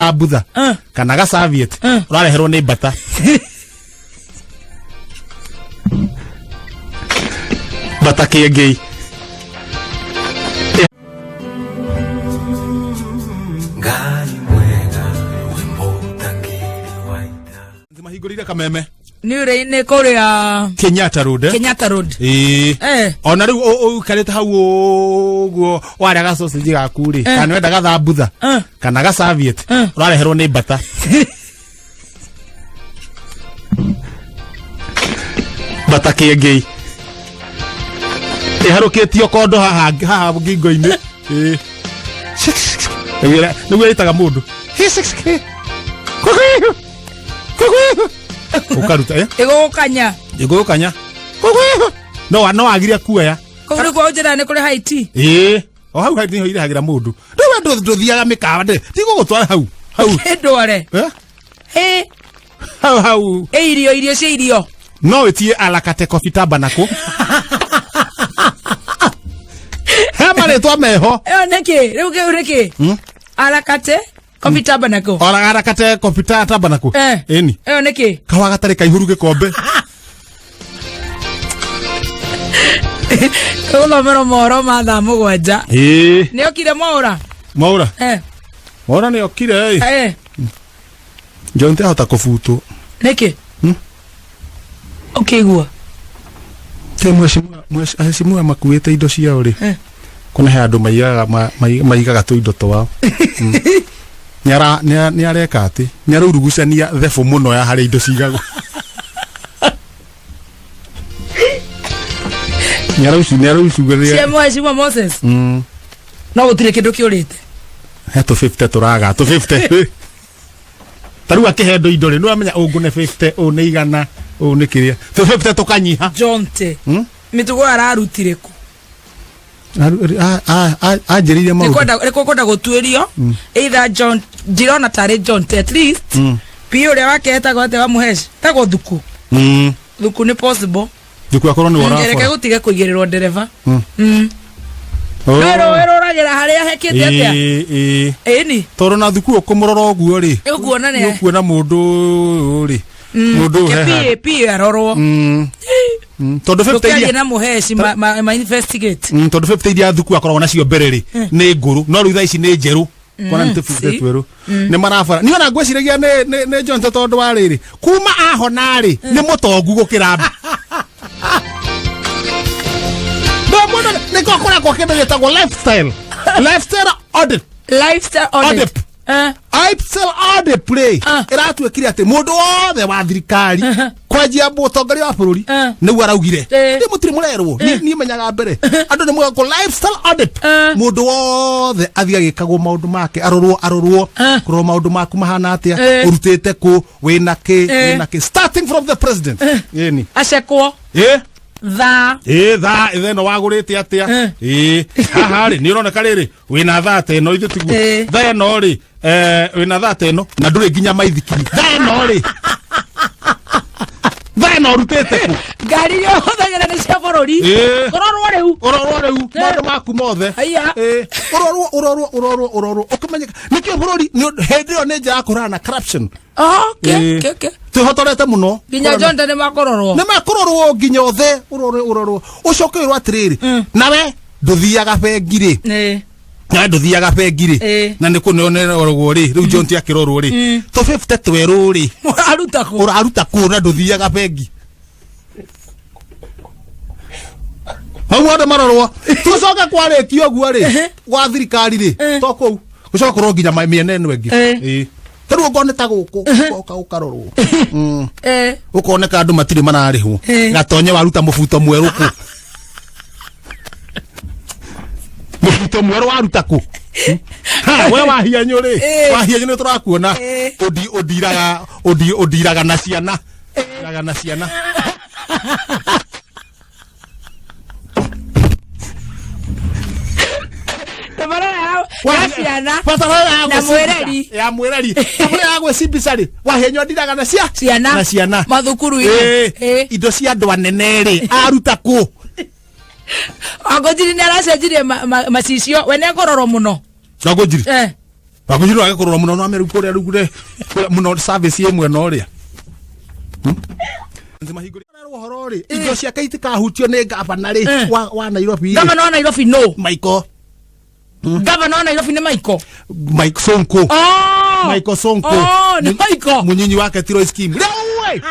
gathambutha kana gacaviet ũrareherwo nĩ mbata. Mbata kĩengei. Ngai mwega wĩ mũtangĩri wa ita. Mahingũrĩire kameme. Nĩ ũrĩ nĩ kũrĩa Kenyatta Road, eh? Kenyatta Road. Ĩĩ. Ona rĩu ũikarĩte hau ũguo warĩa gacocenji gaku rĩ, kana nĩwenda gathambutha kana gacaviet, ũrareherwo nĩ mbata. Mbata kĩengei ĩharũkĩtio kondo haha haha ngingo-inĩ. Ĩĩ. Nĩguo ĩtaga mũndũ ũkaruta, eh? Ĩgũgũkanya. Ĩgũgũkanya. No no agire kuoya. Kũu nĩkuo njĩra nĩ kũrĩ high tea. Ĩĩ, o hau hau nĩho irehagĩra mũndũ. Rĩu we ndũthiaga mĩkawa ndĩ ndigũgũtwara hau hau. Ndware. Eh? Ĩ. Hau hau. Ĩ irio cia irio. No wĩtie alakate coffee tabanako. He marĩtwa meho. Ĩyo nĩkĩ? Rĩu kĩu nĩkĩ? Alakate coffee tabanako. Ora alakate coffee tabanako. Ĩni. Ĩyo nĩkĩ? Kawa gatarĩ kaihũru gĩkombe. Tũgũthomerwo mohoro ma thaa 7. Ĩĩ. Nĩ okire Mwaũra? Mwaũra. Mwaũra nĩ okire ĩ. John ndahota kũbutwo. Nĩkĩ? Ũkĩigua? Te mheshimiwa makuĩte indo ciao rĩ. Kuna he andũ maigaga maigaga tũindo twao. Nĩ areka atĩ nĩ araurugucania thebũ mũno ya harĩa indo cigagwo. Nĩ araucugĩria. Cia mheshimiwa Moses. No gũtirĩ kĩndũ kĩũrĩte. He tũ 50 tũraga tũ 50. Ta rĩu akĩhe andũ indo rĩ, nĩ wamenya ũngũ nĩ 50, ũũ nĩ 100, ũũ nĩ kĩrĩa. Tũ 50 tũkanyiha. John T. Mĩtugo ararutire kũ? Anjĩrĩire maũndũ. Nĩ kwenda gũtuĩrio either John ndirona tarĩ John T at least P ũrĩa wake etagwo atĩa wa Mũhesh tagwo Thuku. Thuku nĩ possible. Thuku akorwo nĩ Reke ũrabora. gũtige kũigĩrĩrwo ndereba. No rũĩ rũragĩra harĩa hekĩte atĩa? Ĩĩ. Ĩni. Tondũ na Thuku ũkũmũrora ũguo rĩ. Ũkuona nĩ. Ũkuona mũndũ ũyũ rĩ. Mũndũ ũyũ he handũ. P arorwo. Tondũ 50 Ndũkĩarie iria na Mũheshi ma investigate. Tondũ 50 iria Thuku akoragwo nacio mbere rĩ nĩ ngũrũ, no rĩu thaa ici nĩ njerũ. Kona nĩ tũbute see? twerũ. Nĩ marabara. Niĩ ona ngwĩciragia nĩ John tondũ wa rĩrĩ kuma ahona rĩ nĩ mũtongu gũkĩra andũ. No mũndũ nĩ kũragwo kĩndũ gĩtagwo lifestyle. Lifestyle audit. Lifestyle audit. Audit. Lifestyle audit rĩ ĩratuĩkire atĩ mũndũ wothe wa thirikari kwanjia mũtongoria wa bũrũri nĩguo araugire. Nĩ mũtirĩ mũrerwo. Niĩ menyaga mbere. Andũ nĩ mwako lifestyle audit. Mũndũ wothe athiĩ agĩkagwo maũndũ make, arorwo arorwo, kũrorwo maũndũ maku mahana atĩa, ũrutĩte kũ, wĩna kĩ, wĩna kĩ. Starting from the president. Ĩni. Acekwo. Thaa. Ĩĩ, thaa ithe ĩno wagũrĩte atĩa? Ĩĩ, haha rĩ, nĩ ũroneka rĩrĩ, wĩna thaa ta ĩno ithuĩ tiguo. Thaa ĩno rĩ, wĩna thaa ta ĩno na ndũrĩ nginya maithikiri. Thaa ĩno rĩ, thaa ĩno ũrutĩte kũ? Ngari iria ũhũthagĩra nĩ cia bũrũri. Ũrorwo rĩu. Ũrorwo rĩu maũndũ maku mothe. Haiya. Ũrorwo, ũrorwo, ũrorwo, ũrorwo. Ũkĩmenyeka. Nĩkĩo bũrũri hĩndĩ ĩyo nĩ njĩra ya kũhũrana na corruption. Okay, okay. Twĩhotorete mũno. Nginya John nĩ makũrorwo. Nĩ makũrorwo nginya othe. Ũrorwo, ũrorwo. Ũcoke wĩrwo atĩrĩrĩ, nawe ndũthiaga bengi rĩ. Nawe ndũthiaga bengi rĩ. Na nĩ kũneonerwo rĩ, rĩu John ti akĩrorwo rĩ. Tũ 50 twerũ rĩ. Ũraruta kũ? Ũraruta kũ na ndũthiaga bengi? Hau andũ marorwo. Tũcoke kwarĩkio ũguo rĩ, gwa thirikari rĩ, to kũu. Gũcoka kũrorwo nginya mĩena ĩno ĩngĩ. Ĩĩ. Ta rĩu okorwo nĩ ta gũkũ, ũgoka ũkarorwo. Ũkoneka andũ matirĩ mararĩhwo. Gatonye waruta mũbuto mwerũ kũ? Mũbuto mwerũ waruta kũ? Ha, we wahianyũ rĩ, wahianyũ nĩ tũrakuona. Ũndiraga, ũndiraga na ciana. Ũndiraga na ciana. Ya ciana. Batara ya Na gwĩcimbica. mwĩreri. Ya mwĩreri. Batara ya gwĩcimbica rĩ, wahenywo ndiraga na cia Ciana. Na ciana. Mathukuru-inĩ. Ĩĩ. Indo cia andũ anene rĩ, aruta kũ? Wangũnjiri nĩ aracenjirie macicio, we nĩ ekũrorwo mũno. Wangũnjiri? Wangũnjũ no agĩkũrũra mũno no ameru kũrĩa rĩu kũrĩa mũno service ĩ mwena ũrĩa. Mahingũrĩra ũhoro rĩ, indo ciake itikahutio nĩ gavana rĩ wa Nairobi rĩ. Gavana wa Nairobi no. Michael. Gavana wa Nairobi nĩ Michael. Mike Sonko. Oh! Michael Sonko. Oh, nĩ Michael. Munyinyi wake ti Royce Kim. Rĩu ĩ.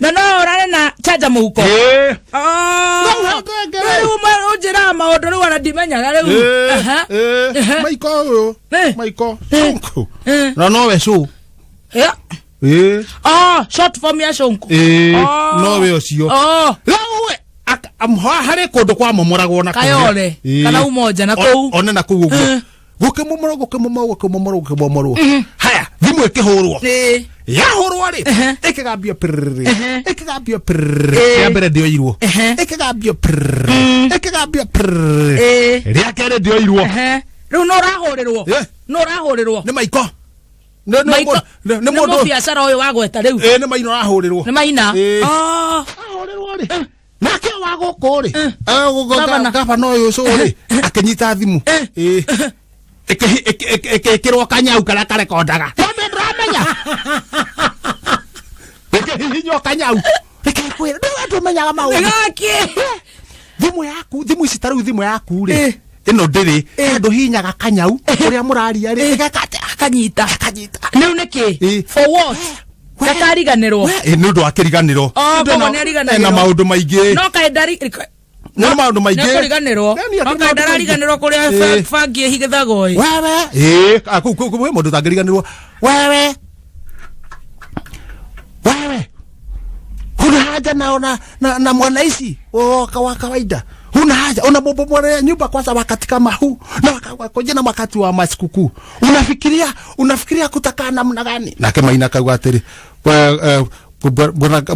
Na no ũrare na chanja mũhuko. Ĩĩ. Oh. Rĩu hatengere. Rĩu ũnjĩraga maũndũ rĩu ona ndimenyaga rĩu. Ĩĩ, Aha. ĩĩ. Aha. Michael ũyũ. Eh. Michael Eh. Sonko. Eh. Na nowe cũ. Yeah. Ĩĩ. Oh, short form ya Sonko. Ĩĩ. Oh. Nowe ũcio. Oh. Rĩu ĩ, harĩ kũndũ kwamomoragwo na kũrĩa. Kayole, Ĩĩ. kana Umoja na kũu. One na kũu ũguo. Eh. Gũkĩmomorwo, gũkĩmomorwo, gũkĩmomorwo, gũkĩmomorwo. Haya, thimũ ĩkĩhũrwo. Ĩĩ. Yahũrwo rĩ, Ehe. ĩkĩgambio prrrr, Ehe. ĩkĩgambio prrrr. Ĩĩ. Rĩa mbere ndĩoirwo. Ehe. Ĩkĩgambio prrrr, ĩkĩgambio prrrr. Ĩĩ. Rĩa kerĩ ndĩoirwo. Ehe. Rĩu no ũrahũrĩrwo. Eh. No ũrahũrĩrwo. Nĩ Maiko. Nĩ Maiko. nĩ Nĩ mũndũ. mũbiacara ũyũ wagweta rĩu. Ĩĩ, nĩ Maina ũrahũrĩrwo. Nĩ Maina. Ĩĩ. Oh. Ahũrĩrwo rĩ. Nake wa gũkũ rĩ, Gavana. gavana ũyũ ũcio rĩ, akĩnyita thimũ. Ĩĩ. Ĩkĩrwo kanyau karĩa karekondaga. Tondũ ndũramenya. Ĩkĩhihinywo kanyau. Ĩkĩkwĩra, ndũĩ ndũmenyaga maũndũ. Gaki. Thimũ yaku, thimũ ici ta rĩu thimũ yaku rĩ, Eh. ĩno ndĩrĩ, handũ hihinyaga kanyau, ũrĩa mũraria rĩ, ĩgeka atĩa? Kanyita. Kanyita. Rĩu nĩkĩ? Ĩĩ. For what? Ndakariganĩrwo. Ĩ, nĩ ũndũ wa kĩriganĩro. Oh, Ũndũ koguo nĩariganagĩrwo. ena maũndũ maingĩ. No kaĩ ndari Nĩ maũndũ maingĩ. Nĩkũriganĩrwo. Nĩ No maũndũ kaĩ maingĩ. ndarariganĩrwo kũrĩa Ĩĩ. bangi ĩhithagwo ĩ. Wewe, ĩĩ, kũu kũu kwĩ mũndũ ũtangĩriganĩrwo. Wewe. Wewe. Huna haja na mwanaishi wa kawaida. Huna haja, unabomboa nyumba kwanza wakati kama huu na wakati na wakati wa masikukuu. Unafikiria kutakaa namna gani? Nake Maina akauga atĩrĩ,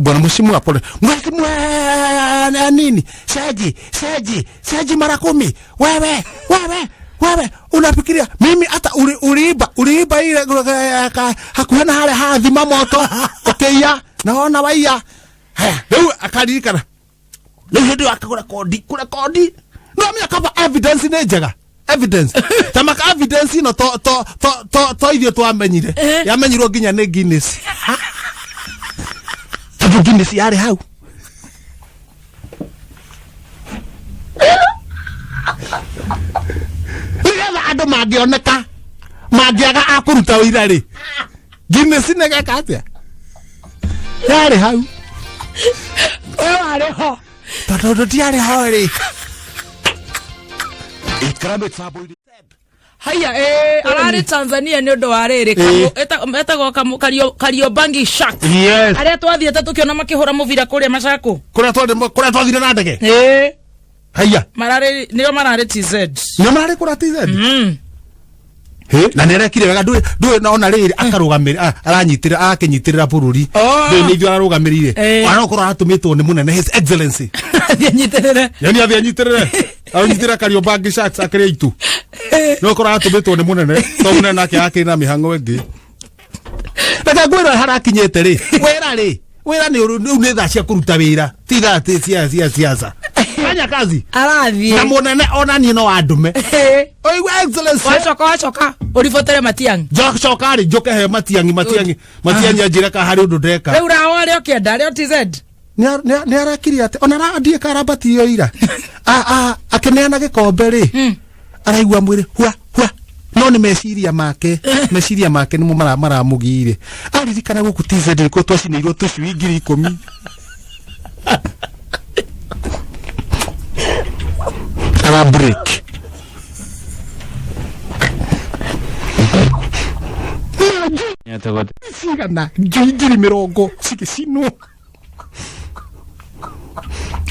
bwana mheshimiwa pole. Mheshimiwa nini? Seji, seji, seji mara 10. Wewe, wewe, wewe unafikiria mimi hata uliiba ile hakuhena hale hathima moto ukiiya naona waiya. Haya, rĩu akaririkana. Rĩu hĩndĩ ĩyo akagũra kodi, kũra kodi. No amenya kaba evidence nĩ njega. Evidence. Tamaka evidence ino to to to to to ithuĩ twamenyire. Yamenyirwo nginya nĩ Guinness. Tondũ Guinness yarĩ hau. Nĩgetha andũ mangĩoneka, mangĩaga a kũruta ũira rĩ, Guinness nĩgeka atĩa? Yarĩ hau. Ũyũ warĩ ho. Tondũ ũndũ ndiarĩ ho rĩ. Ikara mĩtambo-inĩ. Haya, ararĩ Tanzania nĩ ũndũ wa rĩrĩ, etagwo Kariobangi Sharks. Yes. Arĩa twathiĩte tũkĩona makĩhũra mũbira kũrĩa Machakũ. Kũrĩa twathire na ndege? Ĩĩ. Haya. Mararĩ, nĩo mararĩ TZ. Nĩo mararĩ kũrĩa TZ? Hĩ, na nĩarekire wega, ndũĩ na ona rĩrĩ akarũgamĩrĩra, aranyitĩrĩra, arakĩnyitĩrĩra bũrũri. Ndũĩ nĩ ithuĩ ararũgamĩrĩire. Ona no korwo aratũmĩtwo nĩ mũnene His Excellency. Athiĩ anyitĩrĩre. Yaani athiĩ anyitĩrĩre. Aranyitĩrĩra Kariobangi Sharks akĩrĩ aitũ. No korwo aratũmĩtwo nĩ mũnene, to mũnene nake akĩrĩ na mĩhang'o ĩngĩ. Reke ngwĩre harakinyĩte rĩ. Wĩra rĩ. Wĩra nĩ ũrũ, rĩu nĩ thaa cia kũruta wĩra. Ti thaa ti cia siasa. Fanya kazi. Arathiĩ. Na mũnene ona niĩ no andume. Oigua Excellency. Wacoka, wacoka. Ũribotere Matiang'i. Njoka rĩ, njoke he Matiang'i, Matiang'i, Matiang'i anjĩre kana harĩ ũndũ ndeka. Rĩu rawa arĩa ũkĩenda, arĩa TZ. Nĩ arakire atĩ, ona ndiĩ karambatirio ira. Akĩneana gĩkombe rĩ, araigua mwĩrĩ, hua, hua. No nĩ meciria make, meciria make nĩmo maramũgiire. Aririkana gũkũ TZ nĩkuo twacinĩirwo tũcui ngiri ikũmi. Ara break. Cigana ngiri ngiri mĩrongo cigĩcinwo.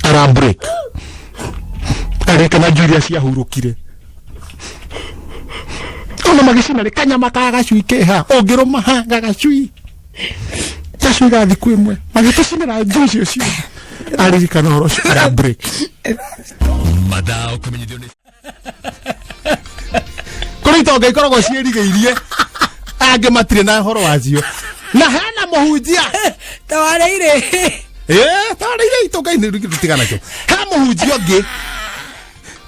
Ara break. Aririkana njui iria ciahurũkire. Ona magĩcina rĩ, kanyama ka gacui keha, ũngĩrũma ha gagacui. Gacui ga thikũ ĩmwe. Magĩtũcinĩra njui icio ciothe. Aririkana ũhoro ũcio, ara break. Mathaa ũkĩmenyithio nĩ Kũrĩ itonga ikoragwo ciĩrigĩirie, angĩ matirĩ na ũhoro wacio. Na hena mũhunjia. Tawarĩire. Tawarĩire itonga-inĩ rĩu tũtigana nakĩo. Hena mũhunjia ũngĩ.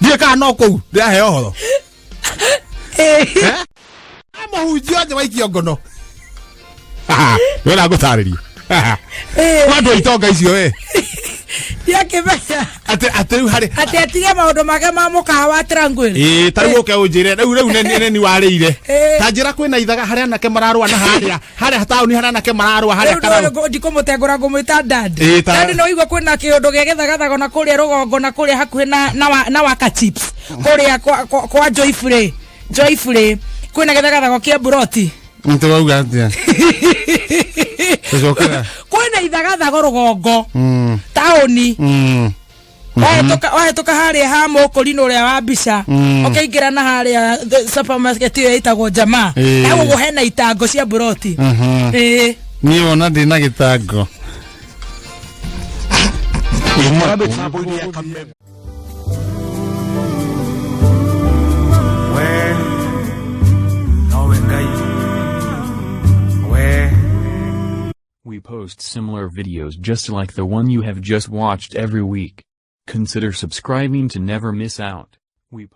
Ndiũĩ kana no kũu, ndĩraheo ũhoro. Eh. Mũhunjia othe waikio ngono wena ngũtarĩria Eh. andũ a itonga icio we. Ndiakĩmenya. Atĩ rĩu harĩ atĩ atige maũndũ make ma mũkawa wa Tranquil. Ĩĩ, ta rĩu ũke ũnjĩre rĩu nĩ warĩire. Eh. Ta njĩra kwĩna ithaga harĩa anake mararũa na harĩa taũni harĩa anake mararũa harĩa Rĩu karau. ndikũmũtengũra ngũmwĩta dad. Ĩĩ, Dad, nĩ ũigua kwĩna kĩũndũ gĩa gĩthagathago na kũrĩa rũgongo na kũrĩa hakuhĩ na waka chips kũrĩa kwa Joyfrey kwĩna gĩthagathago kĩa buroti. Nĩtũrauga atĩa? Tũcokera. Kwĩna ithagathago rũgongo taũni. Wahĩtũka harĩa ha mũkũrinũ ũrĩa wa mbica, ũkĩingĩra na harĩa the supermarket ĩyo ĩtagwo Jamaa. Hau ũguo hena itango cia buroti. Ĩĩ. Niĩ wona ndĩna gĩtango. Ikara mĩtambo-inĩ ya Kameme. We nowe Ngai we. We post similar videos just like the one you have just watched every week. Consider subscribing to never miss out. We